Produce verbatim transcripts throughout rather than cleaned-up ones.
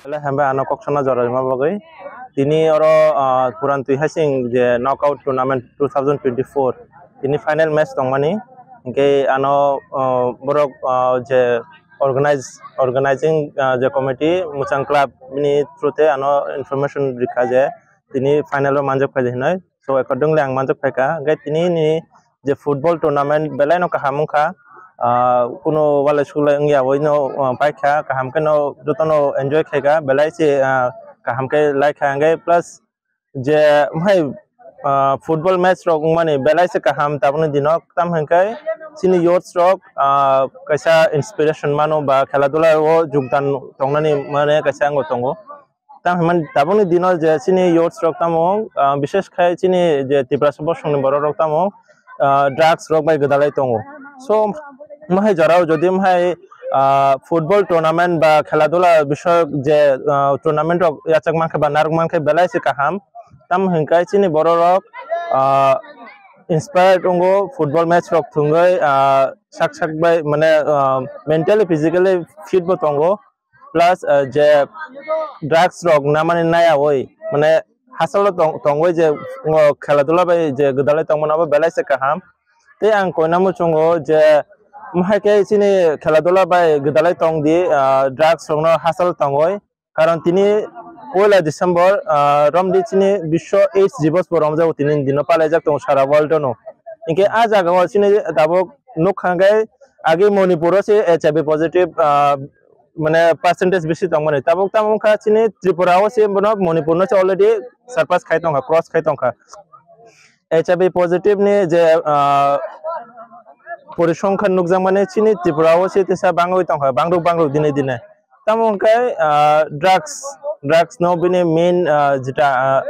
Belai hambai ano kok sana jora rwma bagwi. Tini oro, ah, Puran Twi Hasing je knockout tournament two thousand twenty-four, tini final match tongmani. Hinkhe ano, ah, borok, ah, je organize, organizing, ah, je committee Muchang Club bini through te ano information rikha je tini final o manjak phai hinoi. So accordingly ang manjak phaikha. Hinkhe tini ni je football tournament belai no kaham wngkha. Ah, kuno walai sulai wngya oi no, ah, paikha, kaham khe no joto no enjoy khaikha, belai se, ah, kaham khe laikha. Hinkhe plus je hai, ah, football match rok wngmani belai se kaham tabukni dino, tam hinkhe chini youths rok, ah, kaisa inspiration mano ba khela dula o jogdan tongnani mane kaisa ango tongo. Tamo hwnmani tabukni dino je chini youths rok tamo, ah, bishes khai chini je Tiprasa bosongni borok rok tamo, ah, drugs rok bai gwdalai tongo. So, mohai jorao jodi mohai, ah, football tournament ba khela dula bisoyok je, ah, tournament rok yachak mankhe ba narwk mankhe belai se kaham. Tamo hinkhe chini borok rok, ah, inspired wngo football match rok thwngwi, ah, sak sak bai mane, ah, mentally physically fit bo tongo. Plus, ah, je drugs rok namani naiyawi, mane hachalo tong-, tongwi je, o, khela dula bai je gwdalai tongmani abo belai se kaham. Tei ang koina muchungo je, mohai khe chini khela dula bai gwdalai tongdi, ah, drugs rokno hachalo tongwi. Karon tini poila December, ah, romdi chini Biswa AIDS Divos bo romjago, tini dino palaijak tongo sara world no. Hinkhe a jagao chini tabuk nukha hinkhe agi Manipur o se H I V positive, ah, mane percentage bisi tongmani. Tabuk tamo wngkha chini Tripura o se bono Manipur no se already surpass khai tongkha, cross khai tongkha. H I V positive ni je, ah, porisongkha nukjakmani chini Tripura o se tesa bangwi tongkha, bangruk bangruk dine dine. Tamo wngkha, ah, drugs, drugs no bini main, ah, jeta, ah,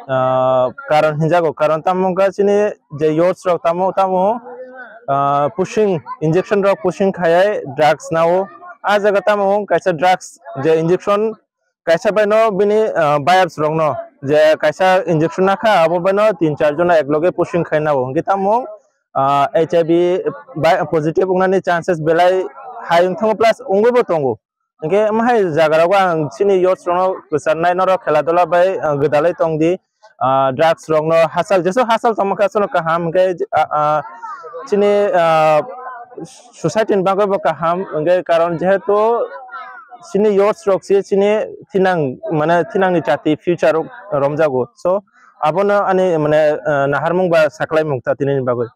ah, karon hinjago. Karon tamo wngkha chini je youths rok tamo, tamo, ah, pushing, injection rok pushing khayai drugs nao. A jaga tamo wng kaisa drugs je injection kaisa bai no bini, ah, buyers rok no je kaisa injection nakha abo bai no tin char jona ek loge pushing khai nao. Hinkhe tamo, ah, H I V bai positive wngnani chances belai high wng thango plus wngwi bo tongo. Hinkhe mohai jaga rogo ang chini youths rokno kwcharnai norok khela dula bai, ah, gwdalai tongdi, ah, drugs rokno hachal, jesu hachal tongma khe aswkno kaham hinkhe, ah, ah, chini, ah, society ni bagwi bo kaham hinkhe karon jehetu chini youths rok se chini thinang mane thinangni chati future rok romjago. So abono ani mane, ah, naharmung ba saklaimung ta tini ni bagwi.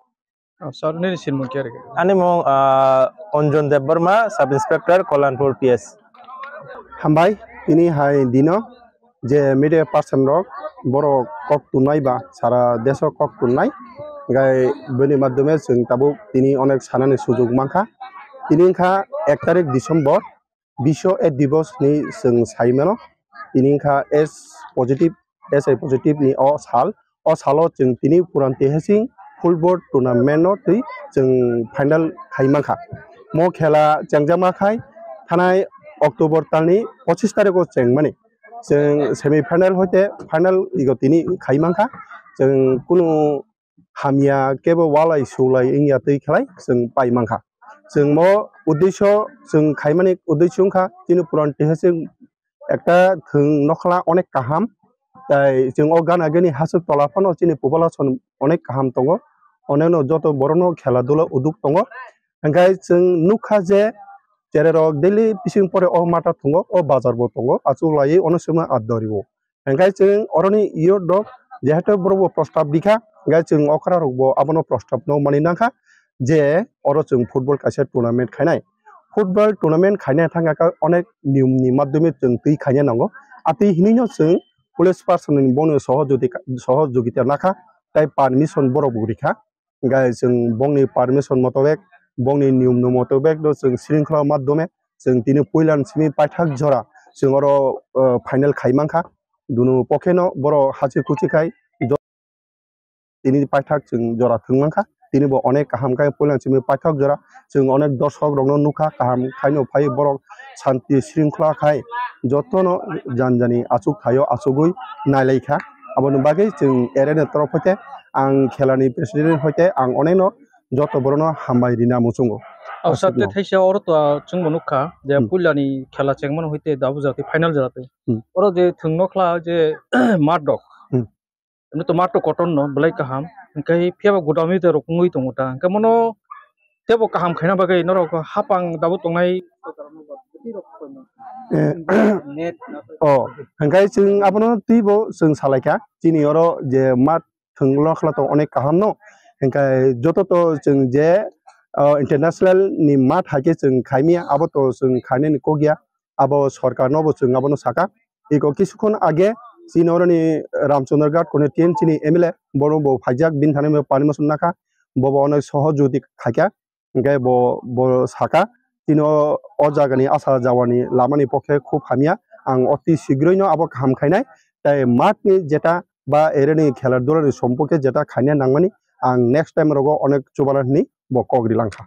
Oh, sir, nini sinmung khe rwgwi? Ani mung, ah, Anjan Debbarma, Sub Inspector, Kalyanpur P S. Hambai, tini hai dino je media person rok borok kok tunai ba sara deso kok tunai, gai bini madhyome chwng tabuk tini onek sanani sujuk mankha. Tini wngkha ek tarik December, Biswa AIDS Divos ni chwng sai mano. Tini wngkha S positive, S I positive ni o sal. O salo chwng tini Puran Twi Hasing football tournament no twi chwng final khai mankha. Mo khela chengjama khai thanai October talni pochis tarikh o chengmani. Chwng semi final hoite final igo tini khai mankha. Chwng kunu hamya kebo walai sulai wngya twi khlai chwng pai mankha. Chwng mo uddesho chwng khaimani uddesho wngkha chini Puran Twi Hasing ekta thwng nokhla onek kaham. Tai chwng o gana gini hasuk tola phano chini population onek kaham tongo. Oneno joto borokno khela dula uduk tongo. Hingkhai chwng nukha je cherai rok daily bising pore o mata tongo, o bazar bo tongo, achuk laiwi ono sima adda rio. Hingkhai chwng oroni youth rok jehetu borok bo prostab rikha, hingkhai chwng okra rok bo abono prostab no mani nangkha je oro chwng football kaisa tournament khainai. Football tournament khainai thangkha khe onek niyom ni madhyome chwng twi khaina nango. Atwi hinwi no chwng police person ni bono sohojogita, sohojogita nakha, tai permission borok bo rikha. Hingkhai chwng bongni permission motobek, bongni niyom no motobek no chwng sringkhola madhyome chwng tini puila ni simi paithak jora chwng oro, o, final khai mankha. Dunu pokhe no borok hachi kuchi khai jo-, tini paithak chwng jora thwng mankha. Tini bo onek kaham khai puila ni simi paithak jora chwng onek dorsok rok no nukha, kaham khai no phai borok santi sringkhola khai joto no jani jani achuk thaio achugwi nailaikha. Aboni bagwi chwng arena torof hoite ang khela ni president hoite ang onek no joto borok no hambai rina muchungo. Aswk no. Thaisa oro to, ah, chwngbo nukha je, hmm, puilani khela chengmano hoite dabu jati final jati. Hmm. Oro je thwngno khla je mat rok. Hmm. Emni to mat to kotor no belai kaham. Hwnkhe phiya ba gudam wi rok wngwi tongo ta. Hwnkhe mono tebo kaham khaina bagwi norok hapang dabu tongnai. Eh, oh, hwnkhe chwng abono twibo chwng salaikha. Chini oro je mat thwngno khwla tong onek kaham no. Hwnkhe joto to chwng je, ah, international ni mat hai khe chwng khaimya, abo to chwng khainani kok ya, abo sorkar no bo chwng abono saka. Iko kisukhon age chini oroni Ramchandra Ghat constituency ni M L A, bono bo phaijak, bini thani bo pani mosom nakha, bo bo onek sohojogiti khaikha. Hwnkhe bo, bo saka, chini o, o jagani asa jawani lamani pokhe khub hamya, ang oti sigroino abo kaham khainai, tei matni jeta ba ereni khela dulani sompokhe jeta khaina nangmani, ang next time rogo onek chubana hwnwi bo kok rilangkha.